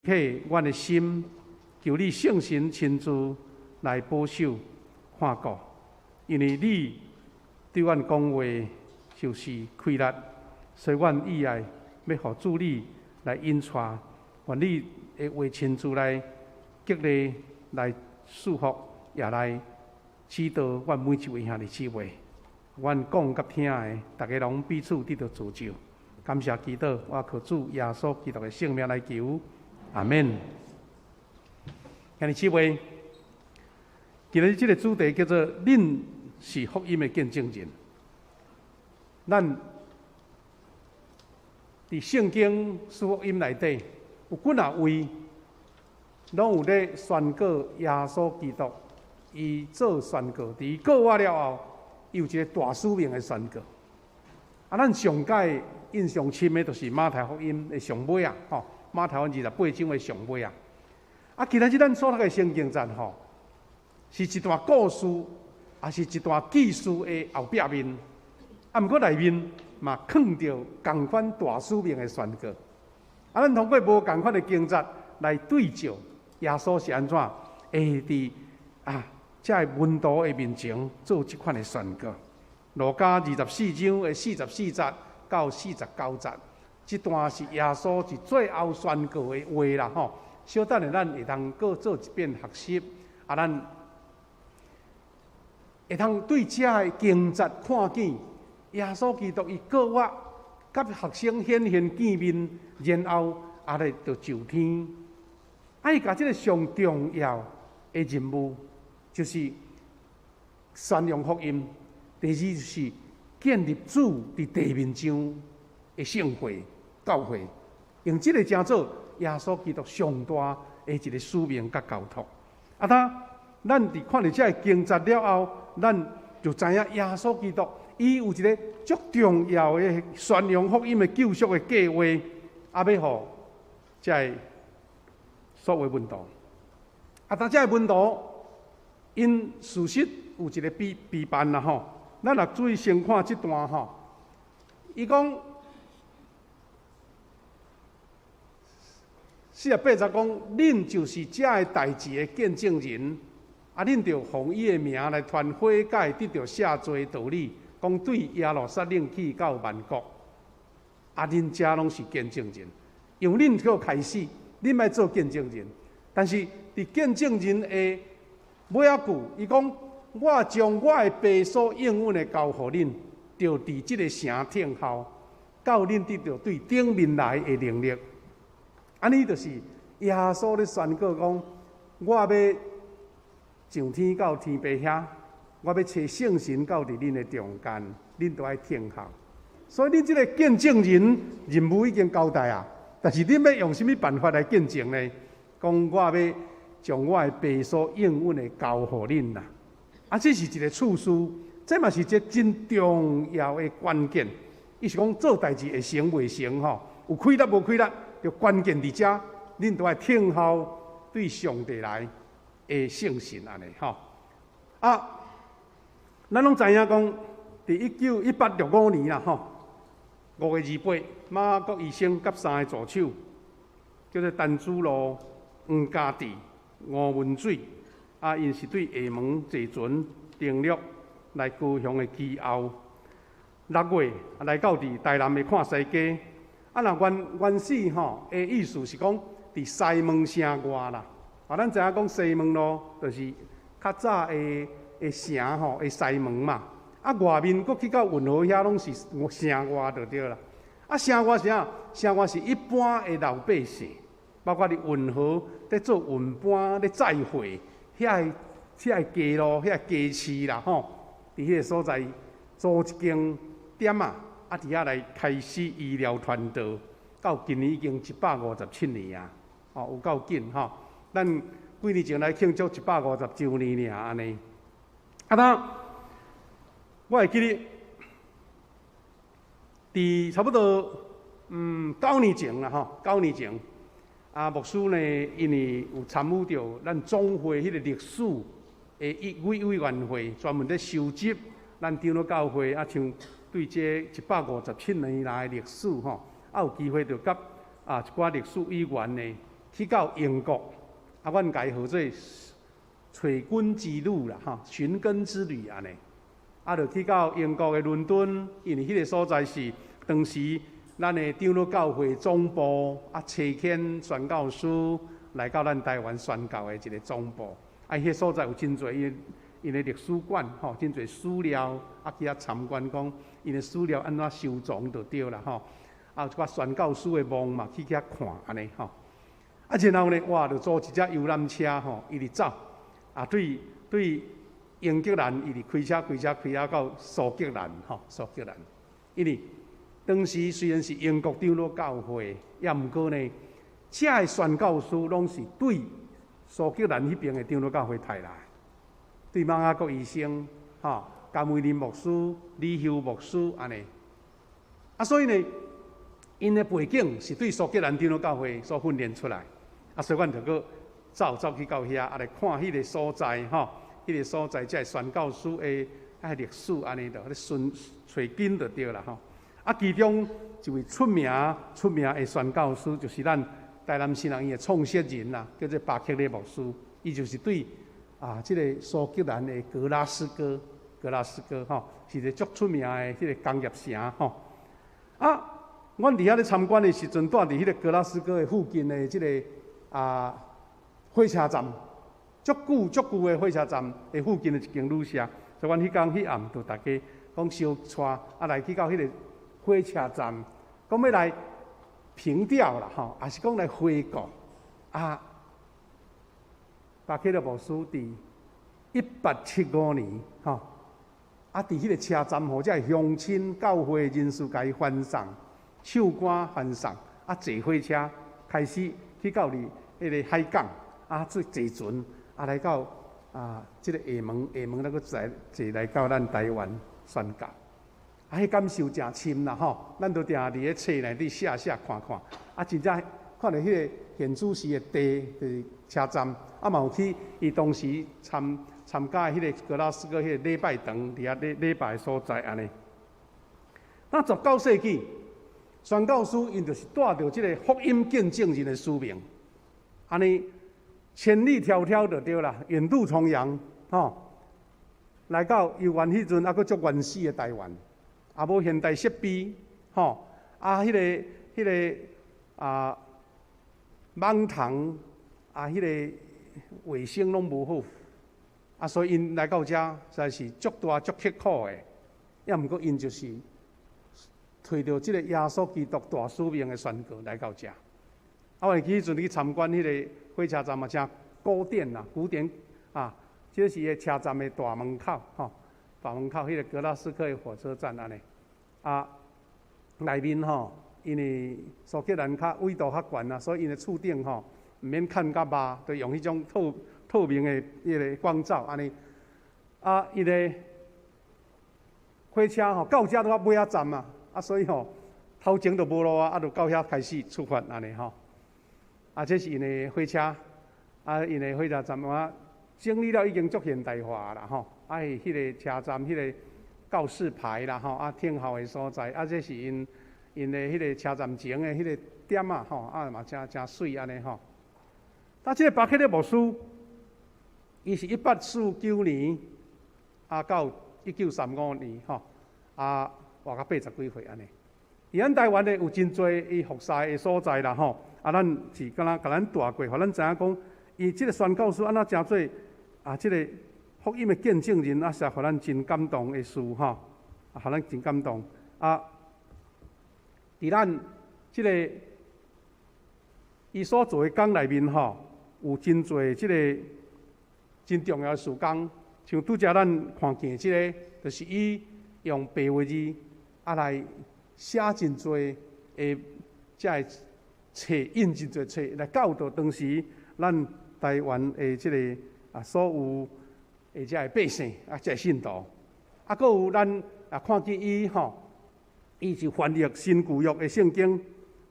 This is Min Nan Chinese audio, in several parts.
啟阮的心，求你聖神親自來保守看顧，因為你對阮講話就是氣力，所以阮意愛欲予主你來引帶，願你的話親自來激勵、來祝福，也來指導阮每一位兄弟姊妹。阮講佮聽的，逐家攏彼此得著造就。感謝基督，我靠主耶穌基督的聖名來求，阿們。兄弟姊妹，今日這个主題叫做“恁是福音的見證人”。咱佇聖經四福音內底有幾若位，攏有咧宣告耶穌基督，伊做宣告，佇伊復活了後，伊有一个大使命的宣告。啊，咱上蓋印象深的，就是馬太福音的上尾啊，吼，馬太福音28章的上尾啊。啊，今仔日咱所讀的聖經節吼，是一段故事，也是一段記事的後壁面。啊，毋過內面嘛囥著仝款大使命的宣告。啊，咱通過無仝款的經節來對照耶穌是按怎會佇啊，這个門徒的面前做這款的宣告。路加24章的44節到49節，這段是耶穌佇最後宣告的話啦吼。小等下，咱會當閣做一遍學習，啊，咱會當對這个經節看見耶穌基督伊復活，佮學生顯現見面，然後啊咧就上天。啊，伊共這个上重要的任務，就是宣揚福音。第二就是建立主佇地面上的聖會教會，用這个成做耶穌基督上大的一個使命佮交託。啊，當咱佇看著這个經節了後，咱就知影耶穌基督伊有一个足重要的宣揚福音的救贖的計劃，啊，欲予這个所有門徒。啊，當這个門徒𪜶事實有一个比比範啦吼。咱若注意先看這段吼，伊講48節講，恁就是這个代誌的見證人，啊，恁著奉伊的名來傳悔改，得著赦罪道理，講對耶路撒冷去到萬國，啊，恁遮攏是見證人，由恁去開始，恁愛做見證人，但是佇見證人的尾仔句，伊講，我將我的爸所應允的交予恁，著佇這个城等候，到恁得著對頂面來的能力。按呢就是耶穌咧宣告講，我欲上天到天父遐，我欲差聖神到佇恁的中間，恁著愛等候。所以恁這个見證人任務已經交代啊，但是恁欲用啥物辦法來見證呢？講我欲將我的爸所應允的交予恁啦。啊，這是一个次序，這嘛是一个真重要的關鍵。伊是講做代誌會成袂成吼，有氣力無氣力，就關鍵佇遮，恁著愛等候對上帝來的聖神按呢吼。啊，咱攏知影講，佇1865年啦吼，5月28，馬國醫生佮三个助手，叫做陳子洛、黃家治、吳文水。啊，𪜶是對廈門坐船登陸來高雄的基後，6月來到佇台南的看西街。啊，若原原始吼的意思是講，佇西門城外啦。啊，咱知影講西門路就是較早的的城吼的西門嘛。啊，外面閣去到運河遐攏是城外就對啦。啊，城外是啥？城外是一般的老百姓，包括佇運河佇做運搬、咧載貨。遐个遐个街路、遐个街市啦吼，佇彼个所在租一間店仔，啊，佇遐來開始醫療傳道，到今年已經157年啊，哦，有夠緊吼。咱幾年前來慶祝150週年爾按呢。啊，當我會記得，佇差不多9年前啦吼，九年前。啊，牧師呢，因為有參與著咱總會彼个歷史的委員會，專門咧收集咱長老教會啊，像對這157年來的歷史吼，啊有機會就佮啊一寡歷史委員呢去到英國，啊，阮共伊號做揣根之旅啦，吼，尋根之旅按呢。啊，就去到英國的倫敦，因為彼个所在是當時咱的長老教會總部，啊，差遣宣教師來到咱台灣宣教的一个總部。啊，彼个所在有真濟𪜶的歷史館，吼，真濟史料，啊，去遐參觀，講𪜶的史料按怎收藏就對啦，吼。啊，有一寡宣教師的墓嘛，去遐看按呢吼。啊，然後呢，哇，就租一隻遊覽車吼，一直走，啊，對英格蘭一直開車開車開啊到蘇格蘭吼，蘇格蘭。因為當時雖然是英國長老教會，也毋過呢，遮的宣教師攏是對蘇格蘭彼爿的長老教會派來，對馬雅各醫生、吼，甘維林牧師、李休牧師按呢。啊，所以呢，𪜶的背景是對蘇格蘭長老教會所訓練出來。啊，所以阮就閣走走去到遐，啊來看彼个所在吼，彼个所在遮宣教師的啊歷史按呢就咧尋揣根就對啦吼。啊，其中一位出名出名的宣教師，就是咱台南神學院的創設人啦，叫做巴克禮牧師。伊就是對啊，這个蘇格蘭的格拉斯哥，格拉斯哥吼，是一个足出名的彼个工業城吼。啊，阮佇遐咧參觀的時陣，蹛佇彼个格拉斯哥的附近的這个啊火車站，足舊足舊的火車站的附近的一間旅社。所以阮彼工彼暗就大家講相帶啊來去到彼个火車站，講欲來憑吊啦吼，抑是講來回顧啊。巴克禮牧師佇1875年吼，啊，佇彼个車站，予遮鄉親教會人士共伊歡送，唱歌歡送，啊，坐火車開始去到佇彼个海港，啊，坐坐船，啊，來到啊，這个廈門，廈門那閣坐坐來到咱台灣宣教，啊，彼感受誠深啦吼，咱都定佇咧冊內底寫寫看看，啊，真正看著彼个現主時的地，就是車站，啊，嘛有去伊當時參加彼个格拉斯哥彼个禮拜堂，佇遐禮禮拜的所在按呢。那19世紀，宣教師𪜶就是帶著這个福音見證人的使命，按呢千里迢迢就對啦，遠渡重洋，吼，來到猶原彼陣猶閣足原始的台灣，也無現代設備，吼，啊，彼个啊，網蟲啊，彼个衛生攏無好，啊，所以𪜶來到遮實在是足大足刻苦的，也毋過𪜶就是揣著這个耶穌基督大使命的宣告來到遮。啊，我彼陣去參觀彼个火車站嘛，誠古典啦，古典啊，這是个車站的大門口，吼，大門口彼个格拉斯哥的火車站按呢。啊，內面吼，因為蘇格蘭較緯度較懸啊，所以𪜶的厝頂吼，毋免崁甲峇，就用彼種透透明的彼个光罩按呢。啊，伊个火車吼到遮都尾仔站啊，啊，所以吼頭前就無路啊，啊，就到遐開始出發按呢吼。啊，這是𪜶的火車，啊，𪜶的火車站啊，整理了已經足現代化啦吼。啊，伊彼个車站彼个告示牌啦吼，啊，停候的所在，啊，這是𪜶的彼个車站前的彼个點仔吼，啊嘛誠誠媠按呢吼。啊，這个巴克禮牧師，伊是1849年啊到1935年吼，啊活到80幾歲按呢。佇咱台灣呢有真濟伊服侍的所在啦吼，啊，咱是敢若共咱帶過，予咱知影講，伊這个宣教師按怎成做啊，這个福音的見證人，啊，是予咱真感動的事吼，啊，予咱真感動。啊，佇咱這个伊所做的工內面吼，有真濟這个真重要的事工，像拄才咱看見這个，就是伊用白話字啊來寫真濟的遮个冊，印真濟冊來教導當時咱台灣的這个啊所有的遮个百姓啊，遮个信徒。啊，閣有咱啊看見伊吼，伊就翻譯新舊約的聖經，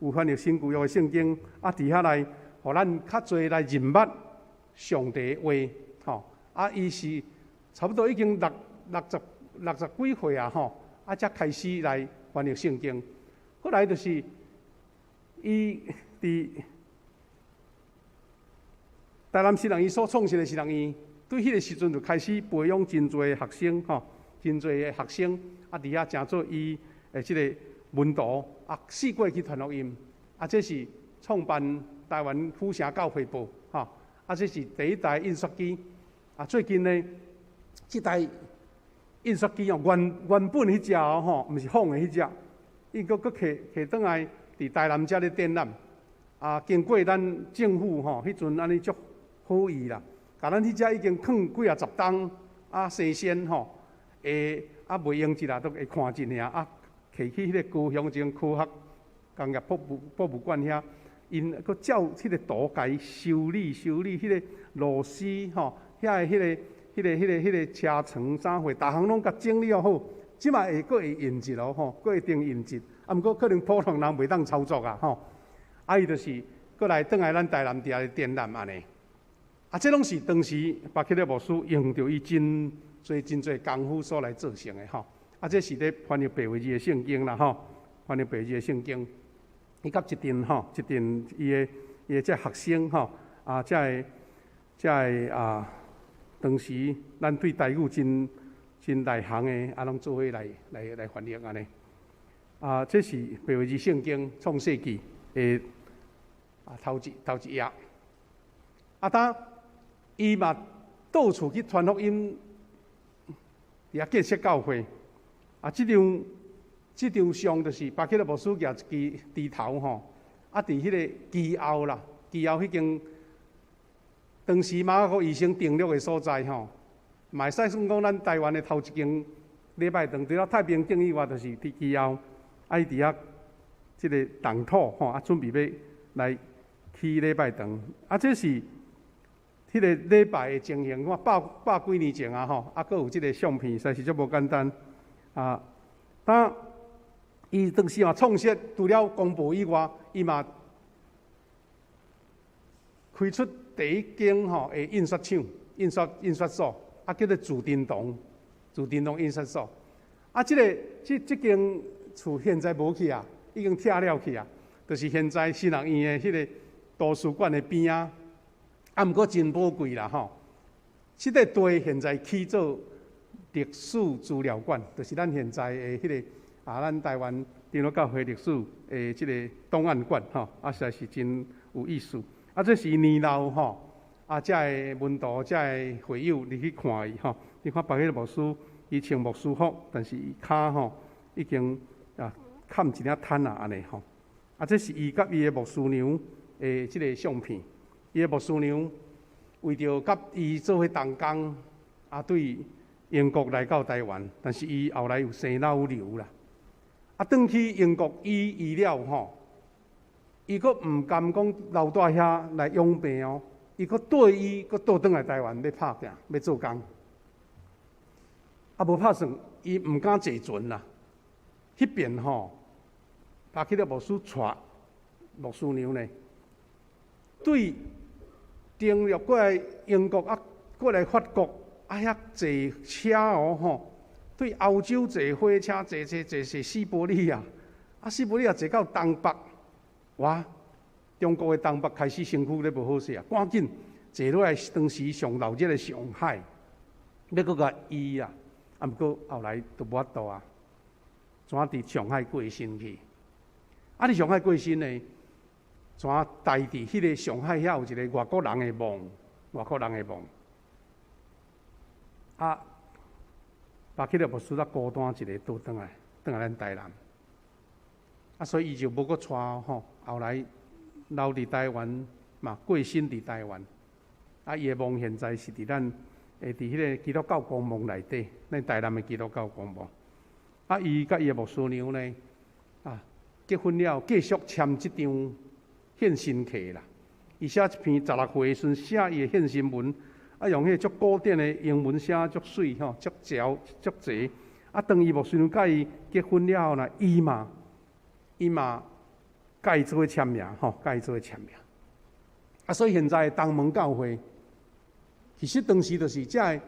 有翻譯新舊約的聖經，啊，佇遐來，予咱較濟來認捌上帝的話，吼。啊，伊是差不多已經60幾歲啊，吼，啊，才開始來翻譯聖經。後來就是伊佇台南神學院所創設的神學院，對彼個時陣就開始培養真濟學生吼，真濟的學生啊，佇遐成做伊的這个門徒啊，四界去傳福音。啊，這是創辦台灣府城教會報吼，啊，這是第一台印刷機。啊，最近呢，這台印刷機哦，原本彼隻哦吼，毋是仿的彼隻，伊閣摕摕轉來佇台南遮咧展覽。啊，經過咱政府吼，彼陣按呢足好意啦，共咱彼隻已經囥幾仔十冬啊，新鮮吼，會啊袂用一啦，都會看一爾啊，摕去彼个高雄一間科學工業博物館遐，𪜶閣照彼个圖共伊修理修理彼个螺絲吼，遐个彼个彼个彼个彼个車床啥貨，逐項攏共整理好，這擺會閣會用一咯吼，閣會當用一，啊，毋過可能普通人袂當操作啊吼。啊，伊就是閣來轉來咱台南佇遐咧展覽按呢。啊，這攏是當時巴克勒牧師用著伊真濟真濟功夫所來做成的吼。啊，這是咧翻譯白話字的聖經啦吼，翻譯白話字的聖經。伊佮一陣吼，一陣伊的這學生吼，啊，這个啊，當時咱對台語真真內行的，啊，攏做伙來翻譯按呢。啊，這是白話字聖經創世紀的啊頭一頁。啊，當伊嘛到處去傳福音，佇遐建設教會。啊，這張相就是巴克勒牧師舉一支鋤頭吼，啊，佇彼个基奧啦，基奧彼間當時馬可福醫生定落的所在吼，嘛會使算講咱台灣的頭一間禮拜堂，除了太平殿以外，就是佇基奧，啊，伊佇遐這个動土吼，啊，準備欲來起禮拜堂，啊，這是彼个禮拜的情形，看百幾年前啊吼，啊，閣有這个相片，實在是足無簡單啊。當伊當時嘛創設，除了公報以外，伊嘛開出第一間吼的印刷廠、印刷所，啊，叫做自振堂、自振堂印刷所。啊，這個這這間厝現在無去啊，已經拆了去啊，就是現在神學院的彼个圖書館的邊仔。啊，毋過真寶貴啦吼！這個地現在起做歷史資料館，就是咱現在的彼个啊，咱台灣長老教會歷史的這個檔案館吼，啊，實在是真有意思。啊，這是年老吼，啊，遮个門徒、遮个會友入去看伊吼。你看巴克勒牧師，伊穿牧師服，但是伊跤吼已經啊崁一領癱啊按呢吼。啊，這是伊佮伊的牧師娘的這个相片。伊的牧師娘為著佮伊做伙同工，啊，對英國來到台灣，但是伊後來有生腦瘤啦。啊，轉去英國醫醫了吼，伊閣毋甘講留蹛遐來養病哦，伊閣綴醫閣倒轉來台灣欲拍拚，欲做工。啊，無拍算，伊毋敢坐船啦。彼邊吼，巴克勒牧師帶牧師娘呢，對。登陸過來英國啊，過來法國啊，遐坐車哦吼，對歐洲坐火車坐坐坐坐西伯利亞，啊西伯利亞坐到東北，哇！中國的東北開始身軀咧無好勢啊，趕緊坐落來當時上鬧熱的上海，欲閣共醫啊，啊毋過後來都無法度啊，怎佇上海過身去？啊，佇上海過身呢？怎待佇彼个上海遐有一個外國人的墓，外國人的墓。啊，巴克勒牧師才孤單一个倒轉來，轉來咱台南。啊，所以伊就無閣帶吼，後來留佇台灣嘛，過身佇台灣。啊，伊的墓現在是佇咱，佇彼个基督教公墓內底，咱台南的基督教公墓。啊，伊佮伊的牧師娘呢，啊，結婚了，繼續簽這張獻身契啦。伊寫一篇16歲的時陣寫伊的獻身文，啊，用彼个足古典的英文寫足媠吼，足嚼足濟。啊，當伊牧師娘佮伊結婚了後呢，伊嘛佮伊做伙簽名吼，佮伊做伙簽名。啊，所以現在東門教會，其實當時就是遮个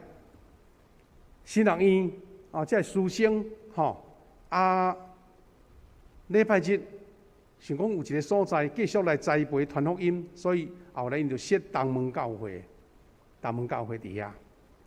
神學院啊，遮个師生吼，啊，禮拜日。想講有一個所在繼續來栽培傳福音，所以後來𪜶就設東門教會，東門教會佇遐。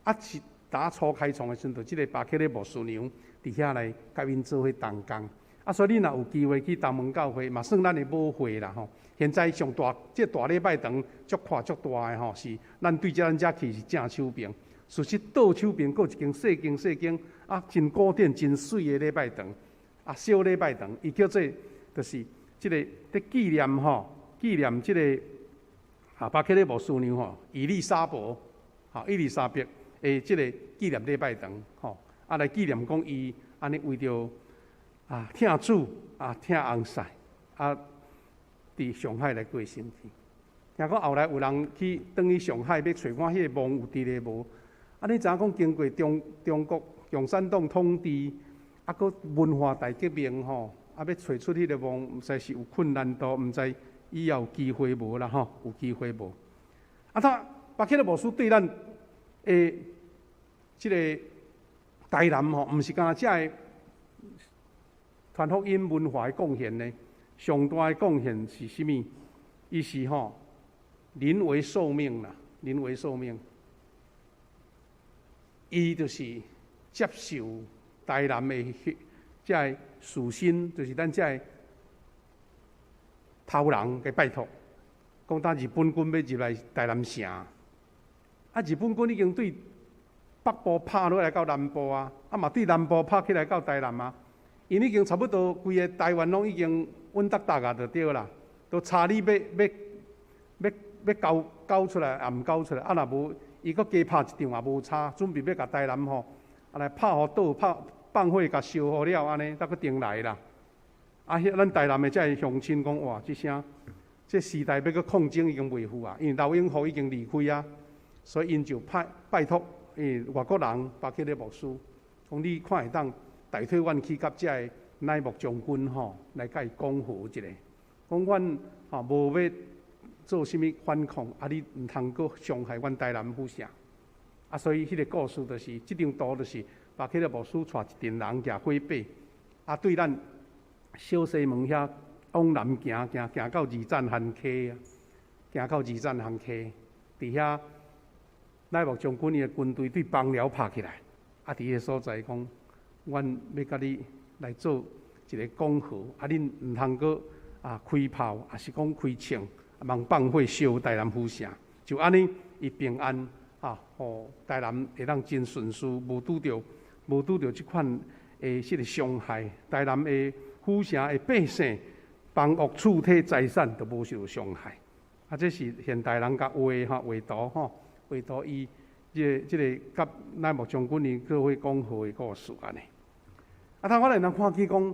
啊是打初開創的時陣，就這個巴克禮牧師娘佇遐來共𪜶做伙同工。啊，所以你若有機會去東門教會，嘛算咱的母會啦吼。現在上大這個大禮拜堂足闊足大的吼，是咱對這咱遮去是正手邊。事實倒手邊閣有一間細間細間啊，真古典真媠的禮拜堂，啊小禮拜堂，伊叫做就是這個佇紀念吼，紀念這個啊巴克禮牧師娘吼，伊麗莎白，吼伊麗莎白的這個紀念禮拜堂吼，啊來紀念講伊按呢為著啊疼主啊疼翁婿啊，佇上海來過身去。聽講後來有人去轉去上海，欲揣看彼個墓有佇咧無？啊，你知影講經過中國共產黨統治，啊，閣文化大革命吼，啊，欲揣出彼個墓，實在是有困難度，毋知以後有機會無啦吼？有機會無？啊，他巴克禮牧師對咱的這個台南吼，毋是干焦這个傳福音文化的貢獻呢？上大的貢獻是啥物？伊是吼臨危受命啦，臨危受命。伊就是接受台南的這个士紳，就是咱這个頭人的拜託，講當日本軍欲入來台南城，啊，日本軍已經對北部拍落來到南部啊，啊嘛對南部拍起來到台南啊，𪜶已經差不多規个台灣攏已經穩當當啊，就對啦，都差你欲欲欲欲交交出來，也毋交出來，啊若無，伊閣加拍一場也無差，準備欲共台南吼，啊來拍予倒，拍放火共燒予了按呢，才閣轉來啦。啊，彼咱台南的這个鄉親講，哇，這聲這時代欲閣抗爭已經袂赴啊，因為劉永福已經離開啊，所以𪜶就派拜託外國人巴克禮牧師，講你看會當代替阮去佮這个乃木將軍吼來共伊講和一下，講阮吼無欲做啥物反抗，啊你毋通閣傷害阮台南府城。啊，所以彼个故事就是，這張圖就是巴克禮牧師帶一陣人騎火馬，啊對咱小西門遐往南行行行到二棧番溪啊，行到二棧番溪，佇遐乃木將軍伊的軍隊對枋寮拍起來，啊佇彼个所在講，阮欲共你來做一个講和，啊恁毋通閣啊開炮，抑是講開槍，茫放火燒台南府城，就按呢，伊平安啊，予台南會當真順遂，無拄著這款的這个傷害，台南的府城的百姓、房屋、厝體、財產都無受傷害。啊，這是現代人共畫吼畫圖吼，畫圖伊這個這个佮乃木將軍伊做伙講和的故事按呢。啊，當我來咱看見講，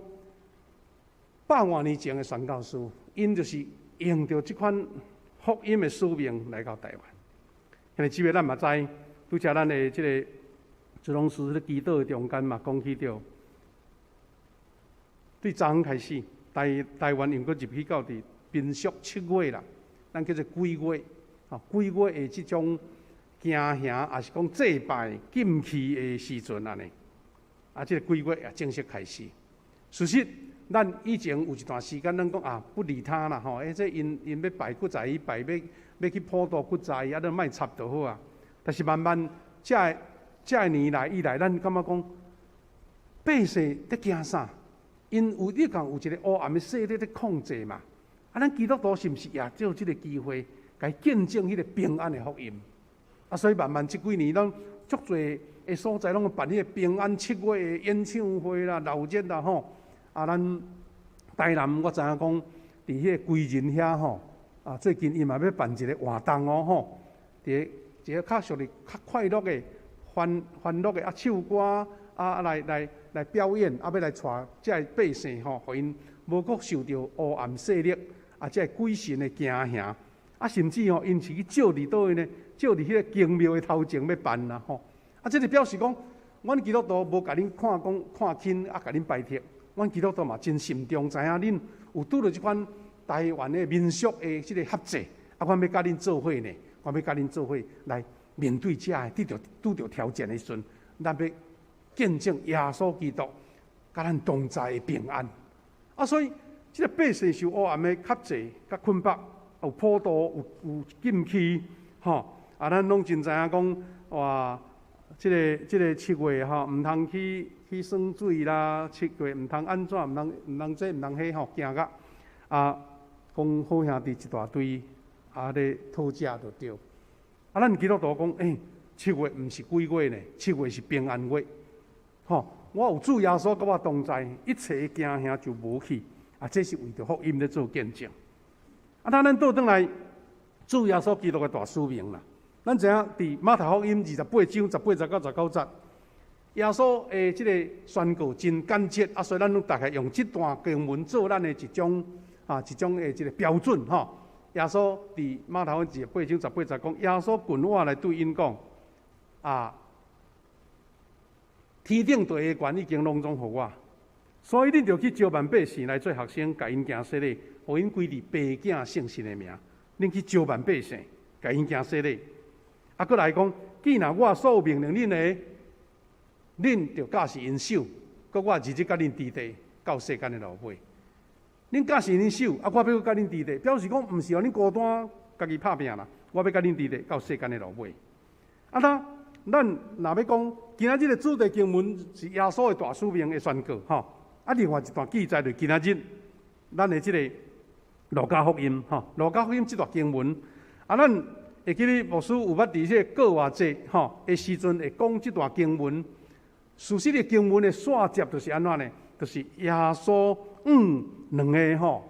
百外年前的宣教師，𪜶就是用著這款福音的使命來到台灣。兄弟姊妹，咱嘛知，拄才咱的這个朱老師咧祈禱的中間嘛，講起著，對昨昏開始，台灣又閣入去到佇民俗七月啦，咱叫做鬼月，吼鬼月的這種行行，抑是講祭拜禁忌的時陣按呢。啊，這个鬼月也正式開始。事實，咱以前有一段時間，咱講啊，不理他啦，吼，欸，這𪜶𪜶欲拜古早伊拜，欲欲去普渡古早伊，啊，咱莫插就好啊。但是慢慢，這个這个年來以來，咱感覺講，百姓佇驚啥？𪜶有你講有一个黑暗的勢力佇控制嘛？啊，咱基督徒是毋是也藉這个機會，共見證彼个平安的福音？啊，所以慢慢這幾年，咱足濟的所在攏辦彼个平安七月的演唱會啦、鬧熱啦吼。啊，咱台南我知影講，佇彼個歸仁遐吼，啊，最近伊嘛欲辦一个活動哦吼，佇個一个較屬於較快樂的、歡歡樂的啊，唱歌啊來來來表演，啊，欲來帶這个百姓吼，予𪜶無閣受著黑暗勢力啊，這个鬼神的驚嚇，啊，甚至吼，𪜶是去借佇佗位呢？借佇彼个宮廟的頭前欲辦啦吼。啊，這就表示講，阮基督徒無共恁看講看輕啊，共恁排斥。阮基督徒嘛真慎重，知影恁有拄著這款台灣的民俗的這个合作，啊，阮欲共恁做伙呢，阮欲共恁做伙來面對這个拄著挑戰的時陣，咱欲見證耶穌基督佮咱同在的平安。啊，所以這个百姓受黑暗的轄制佮捆綁，有普渡，有禁區，吼。啊，咱攏真知影講，哇，這个七月吼，毋通去耍水啦，七月毋通按怎，毋通這，毋通彼吼，驚甲啊，講好兄弟一大堆啊咧討食就對。啊，咱基督徒講，欸，七月毋是鬼月呢，七月是平安月，吼。我有主耶穌佮我同在，一切驚嚇就無去。啊，這是為著福音咧做見證。啊，當咱倒轉來，主耶穌基督的大使命啦。咱知影佇馬太福音28章18節到19節，耶穌的這个宣告真簡潔，啊，所以咱攏大概用這段經文做咱的一種的這个標準吼。耶穌佇馬太福音二十八章十八節講，耶穌近我來對𪜶講，啊，天頂地的權已經攏總予我，所以恁著去召萬百姓來做學生，共𪜶行洗禮，予𪜶歸佇爸囝聖神的名。恁去召萬百姓，共𪜶行洗禮。啊，閣來講，既若我所有命令恁的，恁著教示𪜶守，閣我日日佮恁佇地到世間的落尾。恁教示𪜶守，啊，我欲閣佮恁佇地，表示講毋是予恁孤單家己拍拼啦，我欲佮恁佇地到世間的落尾。啊，那咱若欲講今仔日的主題經文是耶穌的大使命的宣告，吼。啊，另外一段記載就是今仔日咱的這个路加福音，吼，路加福音這段經文，啊，咱會記得牧師有捌佇這個過活節，吼的時陣會講這段經文。事實的經文的線接就是按怎呢？就是耶穌向兩个吼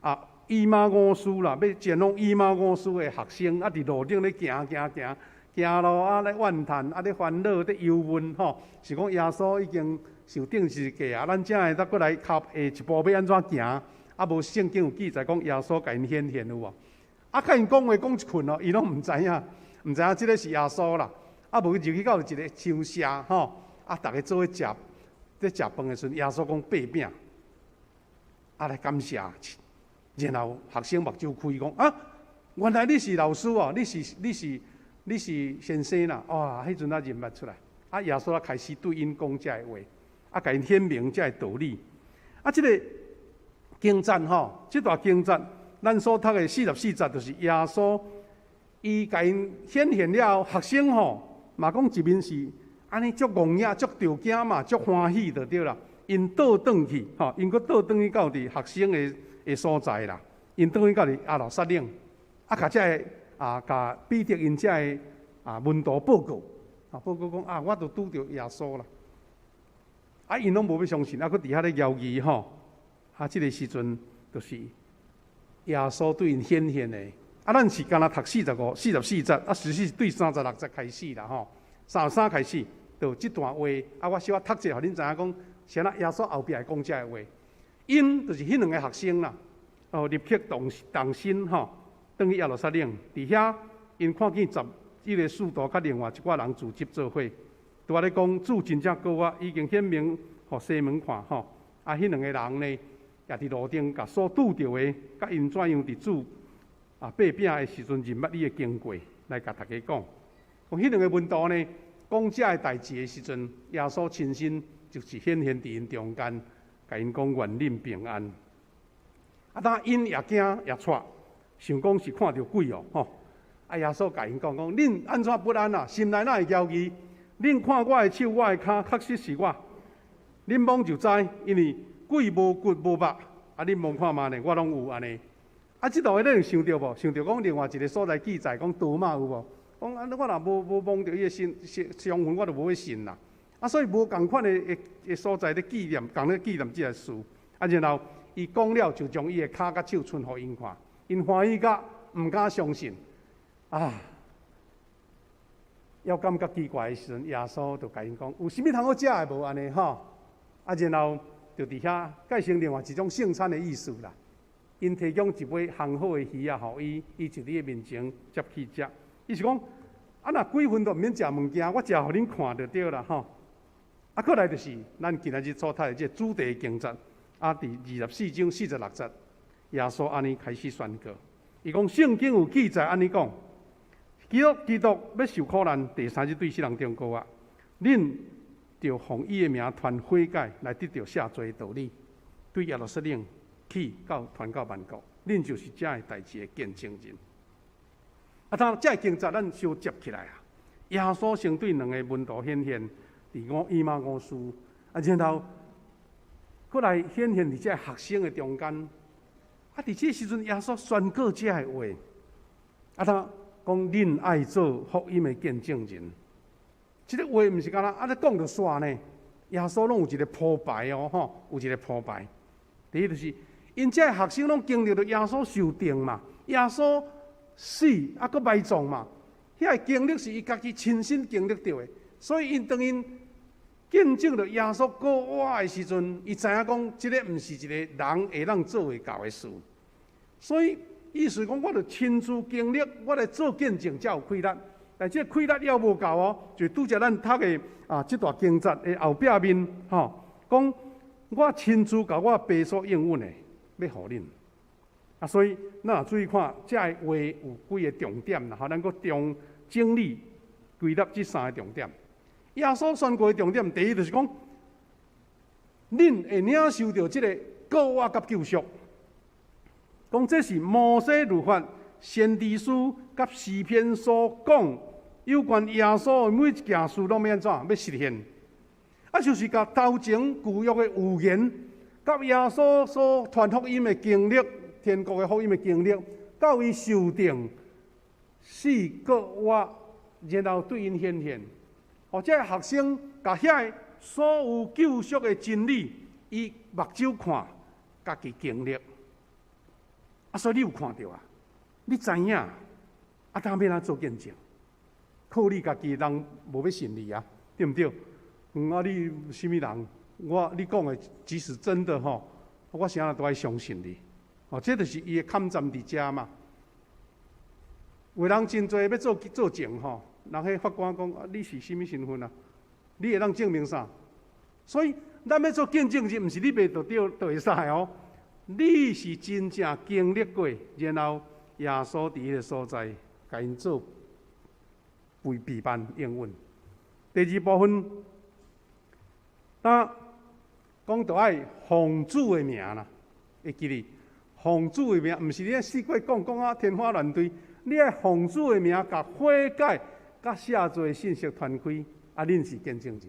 啊，以馬忤斯啦，欲前往以馬忤斯的學生啊，佇路頂咧行行行行路啊，咧怨嘆啊，咧煩惱，咧憂悶吼，是講耶穌已經受釘十字架啊，咱才會當閣來踏下一步欲按怎行？啊，無聖經有記載講耶穌共𪜶顯現有無？啊，共𪜶講話講一困哦，𪜶攏毋知影，毋知影這个是耶穌啦。啊，無入去到一个鄉社吼，啊，逐家做伙食，咧食飯的時陣，耶穌講擘餅，啊來感謝，然後學生目睭開講啊，原來你是老師哦，你是先生啦，哇！彼陣才認捌出來，啊，耶穌才開始對𪜶講這个話，啊，共𪜶顯明這个道理。啊，這个經節吼，這段經節，咱所讀的44節，就是耶穌伊共𪜶顯現了後，學生吼嘛講一面是按呢足戇影、足著驚嘛，足歡喜就對啦。𪜶倒轉去，吼，𪜶閣倒轉去到佇學生的所在啦。𪜶轉去到佇耶路撒冷，啊，共這个啊，共彼得𪜶這个啊門徒報告，啊，報告講啊，我都拄著耶穌啦。啊，𪜶攏無欲相信，啊，閣佇遐咧猶豫吼。啊，這个時陣就是耶穌對𪜶顯現的。啊，咱是干焦讀45、44節，啊，實際是對36節開始啦吼。33開始，就這段話。啊，我小可讀者，予恁知影講，啥啦？耶穌後壁會講這个話。𪜶就是彼兩个學生啦，哦，立刻動身吼，轉去耶路撒冷。佇遐，𪜶看見11個使徒佮另外一寡人聚集做伙，拄仔咧講主真正復活，已經顯明予西門看吼。啊，彼兩个人呢，也佇路頂共所拄著的，佮𪜶怎樣佇主啊擘餅的時陣認捌伊的經過，來共大家講。講彼兩个門徒呢，講這个代誌的時陣，耶穌親身就是顯現佇𪜶中間，共𪜶講願恁平安。啊，當𪜶也驚也掣，想講是看著鬼哦，吼！啊，耶穌共𪜶講講，恁按怎不安啊？心內哪會猶豫？恁看我的手，我的跤，確實是我。恁摸就知，因為鬼無骨無肉，啊，恁摸看覓呢？我攏有按呢。啊，這度你有想著無？想著講另外一个所在記載講多馬有無？講啊，我若無摸著伊的身傷痕，我就無欲信啦。啊，所以無仝款的所在咧紀念，仝咧紀念這个事。啊，然後伊講了，就將伊的跤佮手伸予𪜶看，𪜶歡喜甲毋敢相信。啊，猶感覺奇怪的時陣，耶穌就共𪜶講：有啥物通好食的無？按呢吼。啊，然後就佇遐蓋成另外一種聖餐的意思啦。𪜶提供一尾烘好的魚仔，予伊，伊就佇伊面前接去食。伊是講，啊，若鬼魂都毋免食物件，我食予恁看就對啦吼。啊，閣來就是咱今仔日所讀的這個主題經節，啊，佇24章46節，耶穌按呢開始宣告，伊講聖經有記載按呢講，基督欲受苦難，第三日對死人中復活，恁著奉伊的名傳悔改，來得著赦罪的道理，對耶路撒冷去到傳到萬國，恁就是這个代誌的見證人。啊，當這个經節咱相接起來啊，耶穌先對兩个門徒顯現，佇五以馬忤斯，啊，然後閣來顯現佇這个學生的中間。啊，佇這个時陣，耶穌宣告這个話，啊，他講恁愛做福音的見證人。這个話毋是干焦按呢講就煞呢？耶穌攏有一个鋪排哦，吼，有一个鋪排。第一就是，𪜶這个學生攏經歷著耶穌受釘嘛，耶穌死啊，閣埋葬嘛，遐个經歷是伊家己親身經歷著的，所以𪜶當𪜶見證著耶穌復活的時陣，伊知影講，這个毋是一個人會當做會到的事。所以意思講，我著親自經歷，我來做見證才有氣力。但這個氣力猶無夠哦，就拄才咱讀的啊，這段經節的後壁面吼，講我親自共我爸所應允的，欲予恁。啊，所以咱若注意看，這个話有幾个重點啦，吼，咱閣重整理歸納這三个重點。耶穌宣告的重點，第一就是講，恁會領受著這个膏抹佮救贖。講這是摩西律法、先知書佮詩篇所講有關耶穌的每一件事，攏欲按怎欲實現？啊，就是共頭前舊約的預言，佮耶穌所傳福音的經歷、天國的福音的經歷，到伊受釘、死、復活，然後對𪜶顯現。予這个學生共遐个所有救贖的真理，伊目睭看，家己經歷。啊，所以你有看著啊？你知影？啊，當欲按怎做見證？靠你家己，人無欲信你啊，對毋對？啊，你啥物人？我你講的即使真的吼，我啥都愛相信你。哦，這就是伊的坎站佇遮嘛。有人真濟欲做做證吼，人彼法官講啊，你是啥物身份啊？你會當證明啥？所以咱欲做見證人，毋是你袂就對就會使哦。你是真正經歷過，然後耶穌佇彼个所在，共𪜶做備備辦應允。第二部分，當講著愛奉主的名啦，會記得奉主的名，毋是你四界講講啊天花亂墜，你愛奉主的名，共悔改、佮赦罪信息傳開，啊，恁是見證人。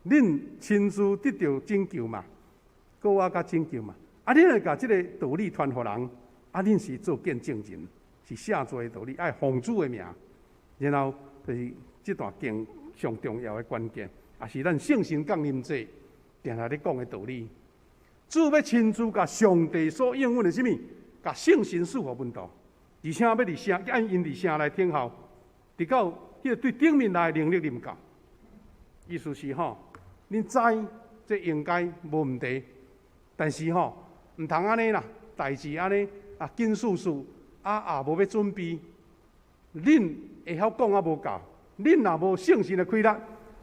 恁親自得著拯救嘛，膏抹佮拯救嘛，啊，恁會共這个道理傳予人，啊，恁是做見證人，是赦罪的道理，愛奉主的名，然後就是這段經上重要的關鍵，也是咱聖神降臨節定定咧講的道理。主欲親自共上帝所應允的啥物，共聖神賜予門徒，而且欲佇城，按𪜶佇城內等候，直到彼个對頂面來的能力臨到。意思是吼，恁知這應該無問題，但是吼，毋通按呢啦，代誌按呢啊緊數數啊，也無欲準備，恁會曉講啊無夠，恁若無聖神的氣力，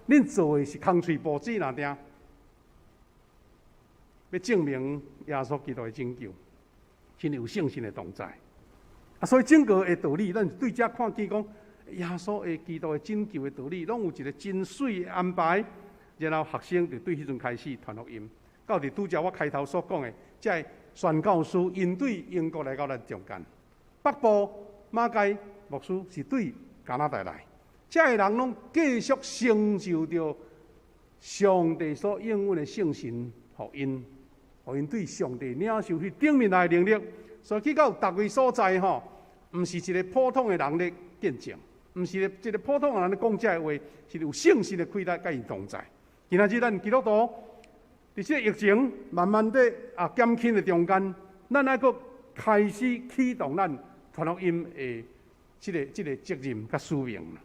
恁做的是空喙布子爾定。欲證明耶穌基督的拯救，真有聖神的同在。啊，所以整個的道理，咱對這看見講，耶穌的基督的拯救的道理，攏有一个真媠的安排。然後學生就對彼陣開始傳福音。到佇拄才我開頭所講的，這个宣教師𪜶對英國來到咱中間，北部馬偕牧師是對加拿大來，這个人攏繼續成就著上帝所應允的聖神，予𪜶，予𪜶對上帝領受彼頂面來的能力，所以去到逐位所在吼，毋是一个普通的人咧見證，毋是一個普通的人咧講這个話，是有聖神的氣力佮𪜶同在。今仔日咱基督徒佇這個疫情慢慢的啊減輕的中間，咱愛閣開始啟動咱傳福音的這個責任佮使命。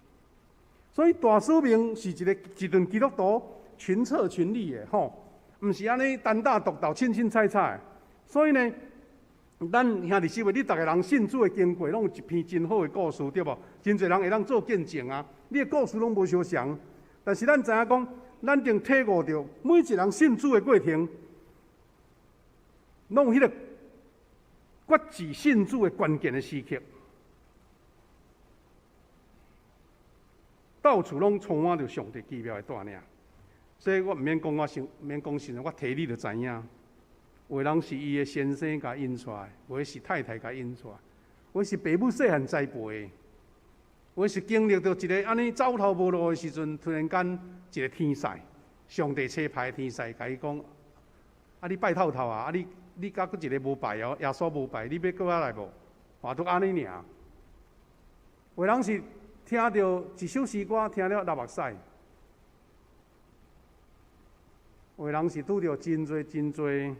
所以大使命是一個一陣基督徒群策群力的吼，毋是按呢單打獨鬥、凊凊彩彩。所以呢，咱兄弟姊妹，你逐个人信主的經過，攏有一篇真好的故事，對無？真濟人會當做見證啊！你的故事攏無相仝，但是咱知影講，咱定體悟著每一個人信主的過程，攏有彼个決志信主的關鍵的時刻，到處攏充滿著上帝奇妙的帶領。所以我毋免講我想，毋免講信，我提你就知影。有的人是伊的先生共引出來，有的是太太共引出來，有的是爸母細漢栽培的，有的是經歷著一个按呢走投無路的時陣，突然間一个天使，上帝差派的天使，共伊講：啊，你拜透透啊！啊，你佮閣一个無拜哦，耶穌無拜，你欲過來無？嘛都按呢爾。有人是聽著一首詩歌，聽了流目屎；有人是拄著真濟真濟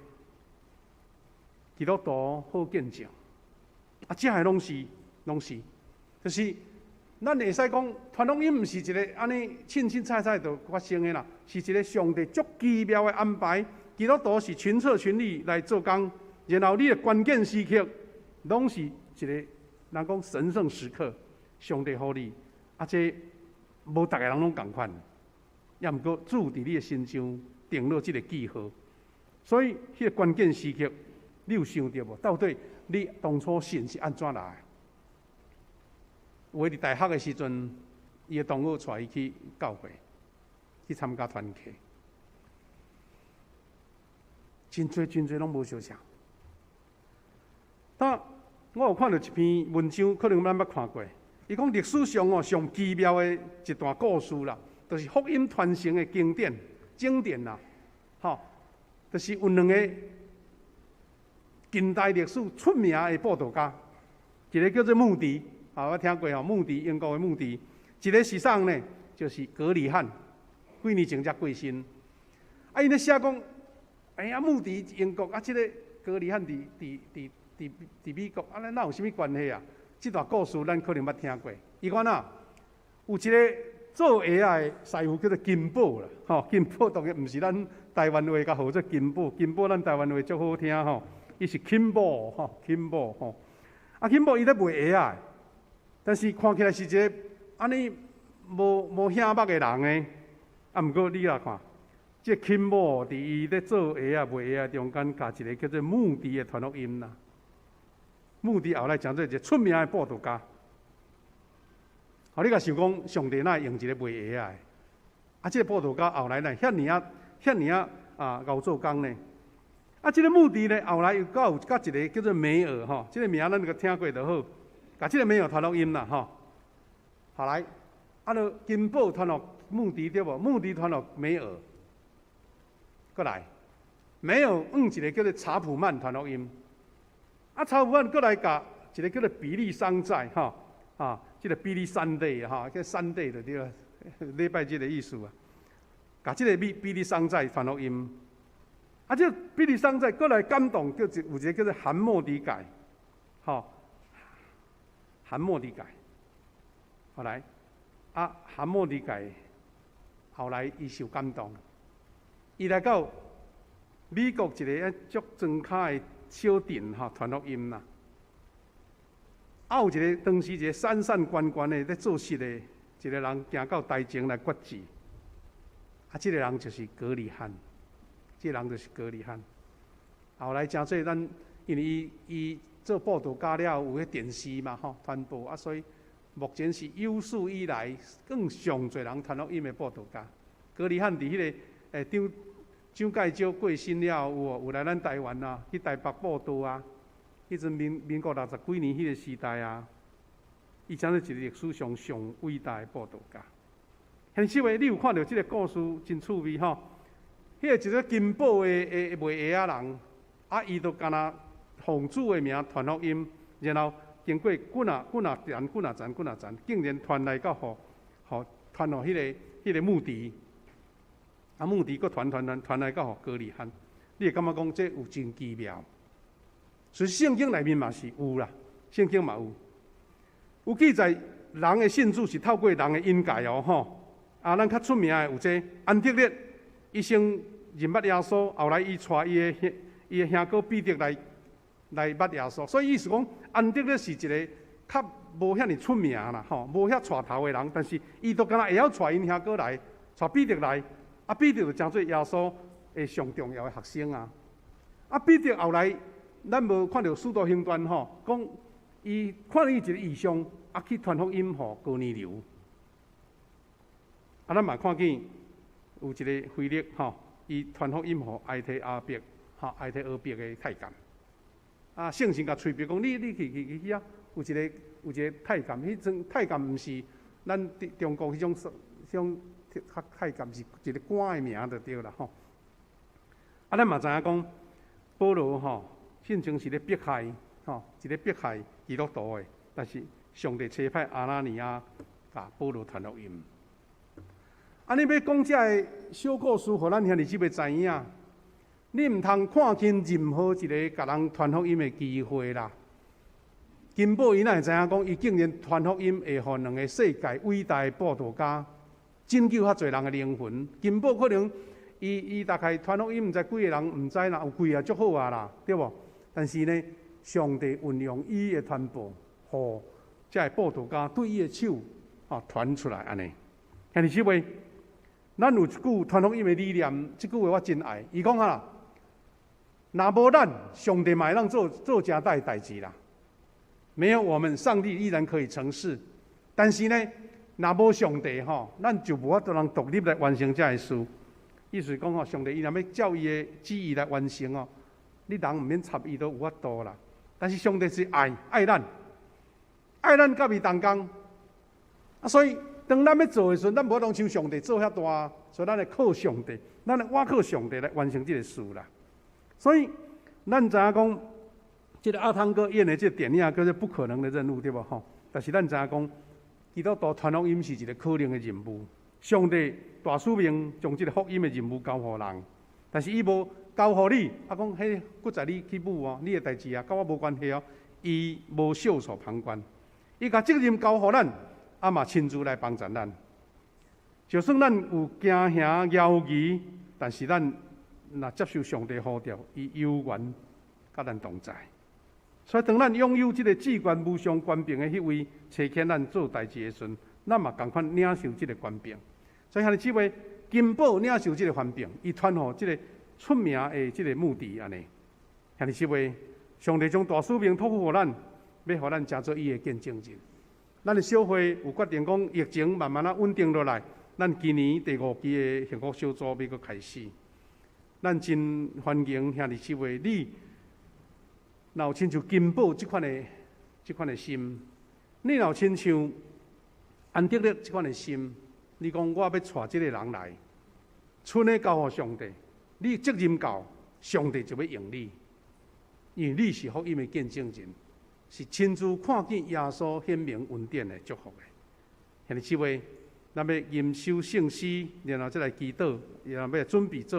基督徒好見證。啊，這个攏是，就是咱會使講，傳福音毋是一个按呢凊凊彩彩就發生的啦，是一个上帝足奇妙的安排。基督徒是群策群力來做工，然後你的關鍵時刻，攏是一個人講神聖時刻，上帝予你，啊，這無逐个人攏仝款，也毋過主佇你的身上定落這个記號，所以彼个關鍵時刻，你有想著無？到底你當初信是按怎來？有的佇大學的時陣，伊的同學帶伊去教會，去參加團契。真濟真濟攏無相像。但我有看著一篇文章，可能咱捌看過。伊講歷史上哦上奇妙的一段故事啦，就是福音傳承的經典經典啦，吼，就是有兩個近代歷史出名的布道家，一个叫做穆迪，啊，我聽過吼，穆迪，英國的穆迪，一个是啥呢？就是葛理翰，幾年前才過身。啊，𪜶咧寫講，哎呀，穆迪英國啊，這个葛理翰佇美國，啊，咱哪有啥物關係啊？這段故事咱可能捌聽過。伊講啊，有一个做鞋仔的師傅叫做金寶啦，吼，金寶當然毋是咱台灣話共號做金寶，金寶咱台灣話足好聽吼，伊是金寶吼，金寶吼。啊，金寶伊咧賣鞋仔，但是看起來是一个按呢無顯目的人呢。啊，毋過你來看，這金寶佇伊咧做鞋仔賣鞋仔中間，共一个叫做穆迪的傳福音啦。穆迪後來成做一个出名的布道家。好，你若想講上帝哪會用一个賣鞋仔的？啊，這个布道家後來呢，遐爾仔遐爾仔啊，𠢕做工呢？啊，這个穆迪呢，後來又閣有佮一个叫做梅爾吼，這个名咱閣聽過就好。共這个梅爾傳福音啦吼。後來，啊，著金寶傳予穆迪對無？穆迪傳予梅爾。閣來，梅爾向一个叫做查普曼傳福音。啊，查普曼閣來共一个叫做比利桑在吼，啊，這个比利 Sunday 吼，叫 Sunday 就對啦，禮拜日的意思啊。共這个比利桑在傳福音。啊，這个比利桑在閣來感動，叫一有一个叫做韓莫迪蓋，吼，韓莫迪蓋。後來，啊，韓莫迪蓋後來伊受感動，伊來到美國一个足莊跤的小鎮吼，傳福音啦。啊，有一个當時一个散散懸懸的咧做事的一个人，行到台前來決志。啊，這个人就是葛理翰，這个人就是葛理翰。後來成做咱，因為伊做布道家了後，有彼電視嘛吼傳播啊，所以目前是有史以來更上濟人傳福音的布道家。葛理翰佇彼个蔣介石過身了後，有無有來咱台灣啊？去台北布道啊？彼陣民國60幾年彼个時代啊，伊成做一个歷史上上偉大的布道家。現實話，你有看著這个故事真趣味吼？彼个一个金寶的賣鞋仔人，啊，伊就敢若奉主的名傳福音，然後經過幾若幾若層、幾若層、幾若層，竟然傳來到予傳予彼个穆迪，啊，穆迪閣傳傳傳傳來到予葛理翰，你會感覺講這有真奇妙？所以聖經內面嘛是有啦，聖經嘛有，有記載人的信主是透過人的引介哦，吼。啊，咱較出名的有這安德烈，伊先認捌耶穌，後來伊帶伊的兄哥彼得來捌耶穌，所以意思講安德烈是一个較無遐爾出名啦，吼，無遐帶頭的人，但是伊都敢若會曉帶𪜶兄哥來，帶彼得來，啊，彼得就成做耶穌的上重要的學生啊。啊，彼得後來咱無看著使徒行傳吼，講伊看見一個異象，啊，去傳福音予哥尼流。啊，咱嘛看見有一个腓力吼，伊傳福音予埃提阿伯，吼，埃提俄別的太監。啊，聖神共催逼講，你你去去去遐，有一個太監，彼陣太監毋是咱中國彼種較太監，是一個官的名就對啦吼。啊，咱嘛知影講，保羅吼，先前是咧迫害吼，一個迫害基督徒的，但是上帝差派亞拿尼亞共保羅傳福音。啊，你欲講這个小故事，予咱兄弟姊妹知影，你毋通看輕任何一个共人傳福音的機會啦。金寶伊哪會知影講，伊竟然傳福音會予兩个世界偉大的布道家拯救遐濟人的靈魂。金寶可能伊大概傳福音，毋知幾个人毋知啦，有幾个足好啊啦，對無？但是呢，上帝運用伊的傳報，予這个布道家對伊的手啊傳出來按呢。兄弟姊妹，咱有一句傳福音的理念，這句話我真愛。伊講啊，若無咱，上帝嘛會當做做誠大的代誌啦。沒有我們，上帝依然可以成事。但是呢，若無上帝吼，咱就無法度通獨立來完成這个事。意思講吼，上帝伊若欲照伊的旨意來完成哦，你人毋免插伊都有法度啦。但是上帝是愛，愛咱，愛咱佮伊同工。啊，所以當咱欲做的時陣，咱無法度像上帝做遐大，所以咱會靠上帝，咱會倚靠上帝來完成這个事啦。所以咱知影講，這个阿湯哥演的這个電影叫做《不可能的任務》，對無吼？但是咱知影講，基督徒傳福音是一個可能的任務。上帝大使命將這个福音的任務交予人，但是伊無交予你，啊講彼閣在你去舞哦，你的代誌啊，佮我無關係哦。伊無袖手旁觀，伊共責任交予咱，啊嘛親自來幫助咱。就算咱有驚嚇猶疑，但是咱若接受上帝呼召，伊永遠佮咱同在。所以當咱擁有這个至懸無上權柄的彼位，差遣咱做代誌的時陣，咱嘛仝款領受這个權柄。所以兄弟姊妹，金寶領受這个權柄，伊傳予這个出名的這个牧弟按呢。兄弟姊妹，上帝將大使命託付予咱，欲予咱成做伊的見證人。咱的小會有決定講，疫情慢慢仔穩定落來，咱今年第五期的幸福小組欲閣開始。咱真歡迎兄弟姊妹，你若有親像金寶這款的心，你若有親像安德烈這款的心，你講我欲帶這个人來，賰的交予上帝，你責任到，上帝就欲用你，因為你是福音的見證人，是親自看見耶穌顯明恩典的祝福的。兄弟姊妹，咱欲嚴守聖詩，然後再來祈禱，然後欲準備做。